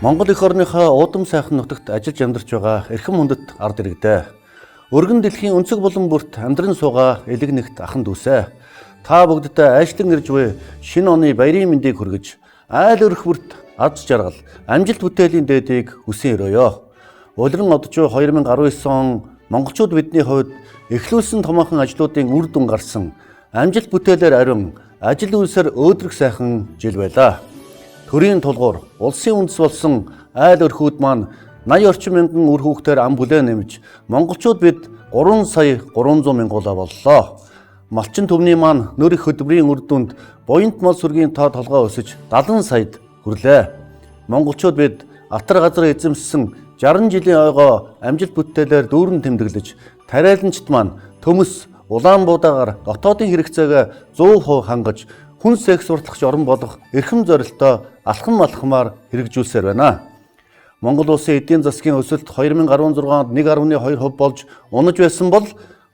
Монгол эх орныхоо уудам сайхан нутагт ажиллаж амьдарч байгаа эрхэм хүндэт ард иргэдээ. Өргөн дэлхийн өнцөг булан бүрт амьдран суугаа элэг нэгт ахан дүүсээ. Та бүгддээ айшлан ирж буй шинэ оны баярын мэндийг хүргэж, айл өрх бүрт аз жаргал, амжилт бүтээлийн дээдийг хүсэн өрөөё. Улиран одож буй 2019 он монголчууд бидний хувьд эхлүүлсэн томоохон ажлуудын үр дүн гарсан, амжилт бүтээлээр ариун, ажил үйлсээр өөдрөг сайхан жил байлаа. Төрийн тулгуур, улсын үндэс болсон айл өрхүүд маань 80 орчим мянган үр хүүхдээр ам бүлээн нэмж, монголчууд бид 3 сая 300 мянгуулаа боллоо. Малчин түмний маань нөр их хөдөлмөрийн үр дүнд буянт мал сүргийн тоо толгой өсөж 70 саяд хүрлээ. Монголчууд бид атар газар эзэмссэн 60 жилийн ойгоо амжилт бүтээлээр дүүрэн тэмдэглэж, тариаланчид маань төмөс улаан буудаагаар дотоодын хэрэгцээгээ 100% хангаж, хүнс экспортлогч орн болох эрхэм зорилтоо алхам алхмаар хэрэгжүүлсээр байна. Монгол улсын эдийн засгийн өсөлт 2016 онд 1.2% болж унаж байсан бол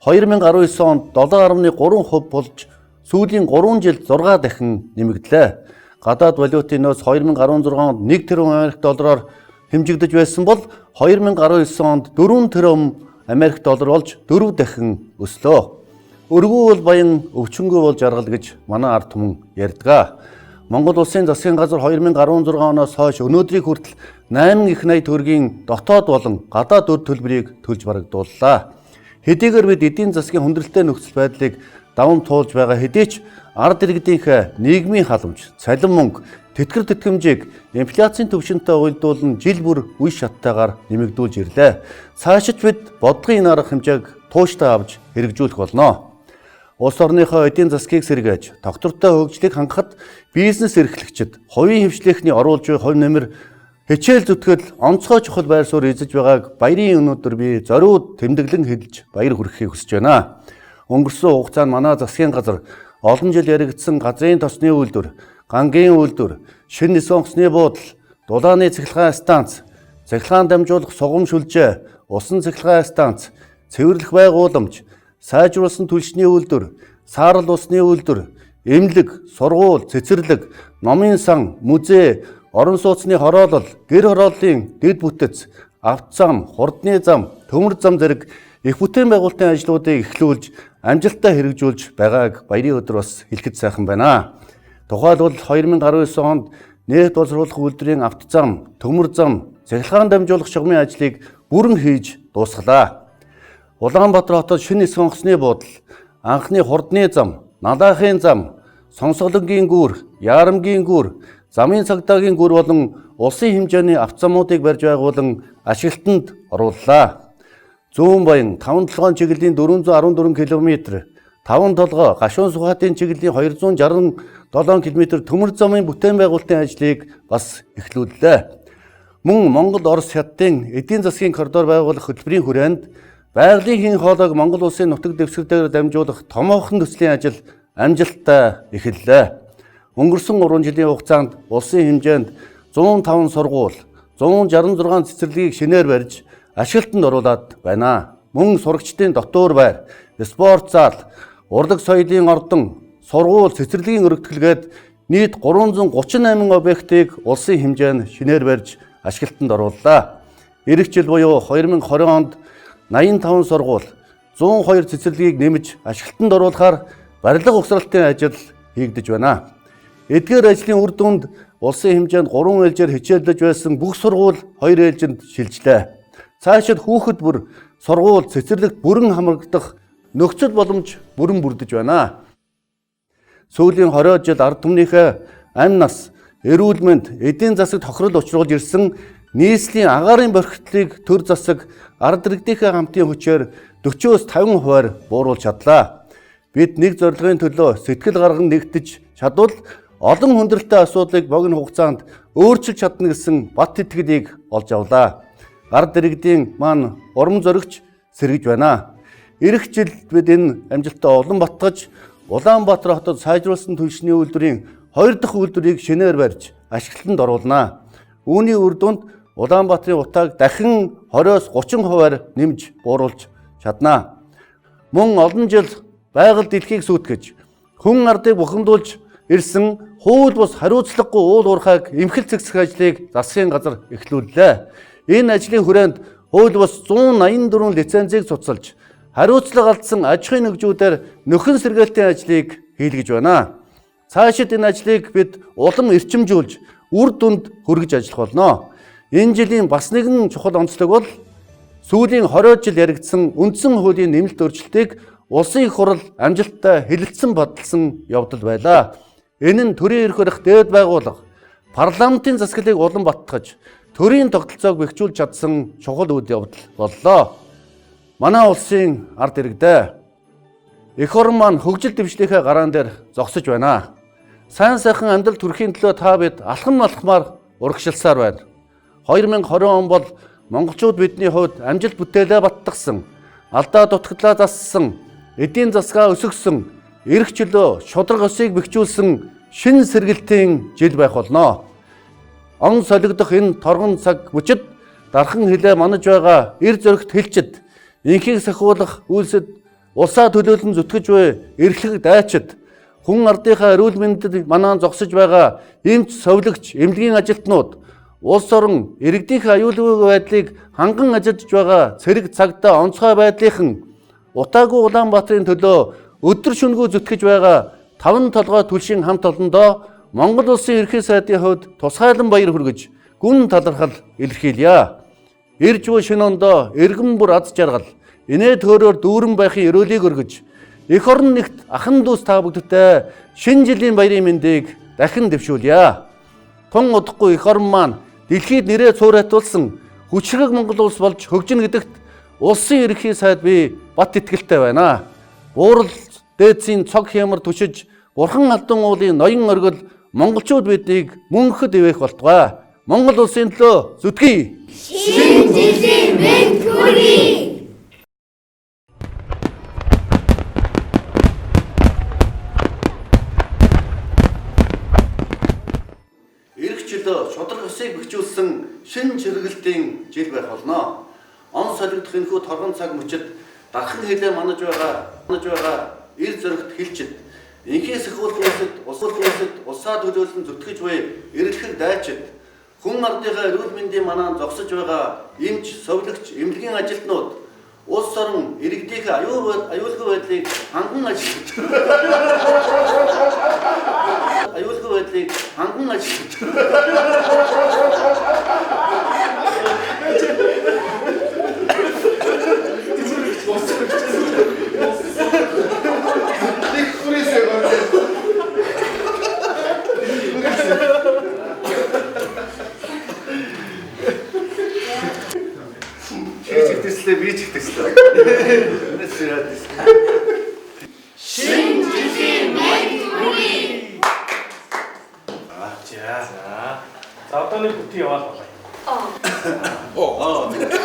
2019 онд 7.3% болж сүүлийн 3 жилд 6 дахин нэмэгдлээ. Гадаад валютын нөөц 2016 онд 1 тэрбум Америк доллараар хэмжигдэж байсан бол 2019 онд 4 тэрбум Америк доллар болж 4 дахин өслөө. Өргүү бол баян, өвчнгүй бол жаргал гэж манай ард түмэн ярьдаг. Монгол улсын засгийн газар 2016 оноос хойш өнөөдрийг хүртэл 8 их 80 төгрөгийн дотоод болон гадаад өр төлбөрийг төлж барагдууллаа. Хэдийгээр бид эдийн засгийн хүндрэлтэй нөхцөл байдлыг даван туулж байгаа хэдий ч ард иргэдийнхээ нийгмийн халамж, цалин мөнгө, тэтгэр тэтгэмжийг инфляцийн түвшинтэй уялдуулан жил бүр үе шаттайгаар нэмэгдүүлж ирлээ. Цаашид бид бодлогын энэ арга хэмжээг тууштай авч хэрэгжүүлэх болно. Улс орныхоо эдийн засгийг сэргээж, тогтвортой хөгжлийг хангахад бизнес эрхлэгчид хувийн хвшлийнхний оруулж буй хувь нэмэр, хичээл зүтгэл онцгой чухал байр суурь эзэж байгааг баярын өнөөдөр би зориуд тэмдэглэн хэлж баяр хүргэхийг хүсэж байна. Өнгөрсөн хугацаанд манай засгийн газар олон жил яригдсан газрын тосны үйлдвэр, гангийн үйлдвэр, шинэ нисэх онгоцны буудал, дулааны цахилгаан станц, цахилгаан дамжуулах сугам шүлжээ, усан цахилгаан станц, цэвэрлэх байгууламж, сайжруулсан түлшний үйлдвэр, саарал усны үйлдвэр, эмнэлэг, сургууль, цэцэрлэг, номын сан, музей, орон сууцны хороолол, гэр хорооллын дэд бүтэц, авто зам, хурдны зам, төмөр зам зэрэг их бүтээн байгуулалтын ажлуудыг эхлүүлж, амжилттай хэрэгжүүлж байгааг баярын өдөр бас хэлэхэд сайхан байна. Тухайлбал 2019 онд нефть боловсруулах үйлдвэрийн авто зам, төмөр зам, цахилгаан дамжуулах шугамын ажлыг бүрэн хийж дуусгалаа. Улаанбаатар хотод шинэ нисэх онгоцны буудал, анхны хурдны зам, Налаахын зам, Сонсголонгийн гүүр, Ярамгийн гүүр, замын цагдаагийн гүүр болон улсын хэмжээний автозамуудыг барьж байгуулан ашиглалтанд орууллаа. Зүүн баян 5 толгойн чиглэлийн 414 км, 5 толгой Гашуун Сүхбаатын чиглэлийн 267 км төмөр замын бүтээн байгуулалтын ажлыг бас эхлүүллээ. Мөн Монгол, Орос, Хятадын эдийн засгийн коридор байгуулах хөтөлбөрийн хүрээнд байгалийн хийн хоолойг Монгол улсын нутаг дэвсгэр дээр дамжуулах томоохон төслийн ажил амжилттай эхэллээ. Өнгөрсөн 3 жилийн хугацаанд улсын хэмжээнд 105 сургууль, 166 цэцэрлэгийг шинээр барьж ашиглалтанд оруулаад байна. Мөн сурагчдын дотуур байр, спорт зал, урлаг соёлын ордон, сургууль, цэцэрлэгийн өргөтгөлгээд нийт 338 объектыг улсын хэмжээнд шинээр барьж ашиглалтанд орууллаа. Ирэх жил буюу 2020 онд 85 сургууль, 102 цэцэрлэгийг нэмж ашиглалтанд оруулахаар барилга угсралтын ажил хийгдэж байна. Эдгээр ажлын үр дүнд улсын хэмжээнд 3 ээлжээр хичээллэж байсан бүх сургууль 2 ээлжинд шилжлээ. Цаашид хүүхэд бүр сургууль, цэцэрлэгт бүрэн хамрагдах нөхцөл боломж бүрэн бүрдэж байна. Сүүлийн 20 жил ард түмнийхээ амь нас, эрүүл мэнд, эдийн засаг тохирол учруулж ирсэн нийслэлийн агаарын бохирдлыг төр засаг ард иргэдийнхээ хамтын хүчээр 40-оос 50 хувиар бууруулж чадлаа. Бид нэг зорилгын төлөө сэтгэл гарган нэгтэж чадвал олон хүндрэлтэй асуудлыг богино хугацаанд өөрчилж чадна гэсэн бат итгэлийг олж авлаа. Ард иргэдийн маань урам зоригч сэргэж байна. Ирэх жил бид энэ амжилтаа улам батгаж Улаанбаатар хотод сайжруулсан түлшний үйлдвэрийн 2 дахь үйлдвэрийг шинээр барьж ашиглалтанд оруулнаа. Үүний үр дүнд Улаанбаатарын утааг дахин 20-оос 30 хувиар нэмж бууруулж чаднаа. Мөн олон жил байгаль дэлхийг сүйтгэж, хүн ардыг бухимдуулж ирсэн хууль бус хариуцлагагүй уул уурхайг эмхэл цэгцэх ажлыг засгийн газар эхлүүллээ. Энэ ажлын хүрээнд хууль бус 184 лицензийг цуцалж хариуцлага алдсан аж ахуйн нэгжүүдээр нөхөн сэргээлтийн ажлыг хийлгэж байна. Цаашид энэ ажлыг бид улам эрчимжүүлж үр дүнд хүргэж ажиллах болно. Энэ жилийн бас нэгэн чухал онцлог бол сүүлийн 20 жил яригдсан үндсэн хуулийн нэмэлт өөрчлөлтийг Улсын их хурал амжилттай хэлэлцсэн баталсан явдал байлаа. Энэ нь төрийн эрх барих дээд байгууллага парламентын засаглалыг улам баттгаж төрийн тогтолцоог бэхжүүлж чадсан чухал үйл явдал боллоо. Манай улсын ард иргэдээ эх орон маань хөгжил дэвшлийнхээ гараан дээр зогсож байна. Сайн сайхан амьдрал төрхийн төлөө та бид алхам алхмаар урагшилсаар байна. 2020 он бол монголчууд бидний хувьд амжилт бүтээлээ баттгасан, алдаа дутагдлаа зассан, эдийн засгаа өсгөсөн, эрх чөлөө, шударга ёсыг бэхжүүлсэн шинэ сэргэлтийн жил байх болно. Он солигдох энэ торгон цаг мөчид дархан хилээ манаж байгаа эр зөрөгт хилчид, инхийг сахиулах үйлсэд улсаа төлөөлөн зүтгэж буй эрхлэг дайчид, хүн ардынхаа эрүүл мэндэд манаан зогсож байгаа эмч, совилогч, эмнэлгийн ажилтнууд, улс орон иргэдийнхээ аюулгүй байдлыг ханган ажиллаж байгаа цэрэг цагдаа онцгой байдлынхан утаагүй Улаанбаатарын төлөө өдөр шөнөгүй зүтгэж байгаа таван толгой түлшийн хамт олондоо Монгол улсын ерхий сайдын хувьд тусгайлан баяр хүргэж гүн талархал илэрхийлье. Ирж буй шинэ ондоо эргэн бүр аз жаргал, инээд хөөрөөр дүүрэн байхын ерөөлийг өргөж, эх орон нэгт ахан дүүс та бүгдтэй шинэ жилийн баярын мэндийг дахин дэвшүүлье. Тун удахгүй эх орон маань дэлхийд нэрээ цуурайтуулсан хүчрэг Монгол улс болж хөгжинэ гэдэгт улсын ерөнхий сайд би бат итгэлтэй байна. Буурал дээдсийн цог хямар түшиж бурхан алдан уулын ноён оргил монголчууд биднийг мөнхөд ивээх болтугай. Монгол улсын төлөө зүтгэе. Шинэ жилийн мэнд хүргэе. Ирэх жил шударга ёсыг бэхжүүлсэн шинэ чиргэлтийн жил байх болно. Он солигдох энэхүү торгон цаг мөчид дархан хилээ манаж байгаа эр зөрөгт хилчид, инхийг сахиулах үйлсэд улсаа төлөөлөн зүтгэж буй эрэлхэг дайчид, хүн ардынхаа эрүүл мэндийн манаан зогсож байгаа эмч, совилогч, эмнэлгийн ажилтнууд, улс орон иргэдийнхээ аюулгүй байдлыг ханган ажиллаж аюулгүй байдлыг ханган ажиллаж Би ч ихтэйслээ. Энэс яа тийс. Шинэ жилийн мэнд хүргэе. За. За одоо нэг бүтэн яваал болоо.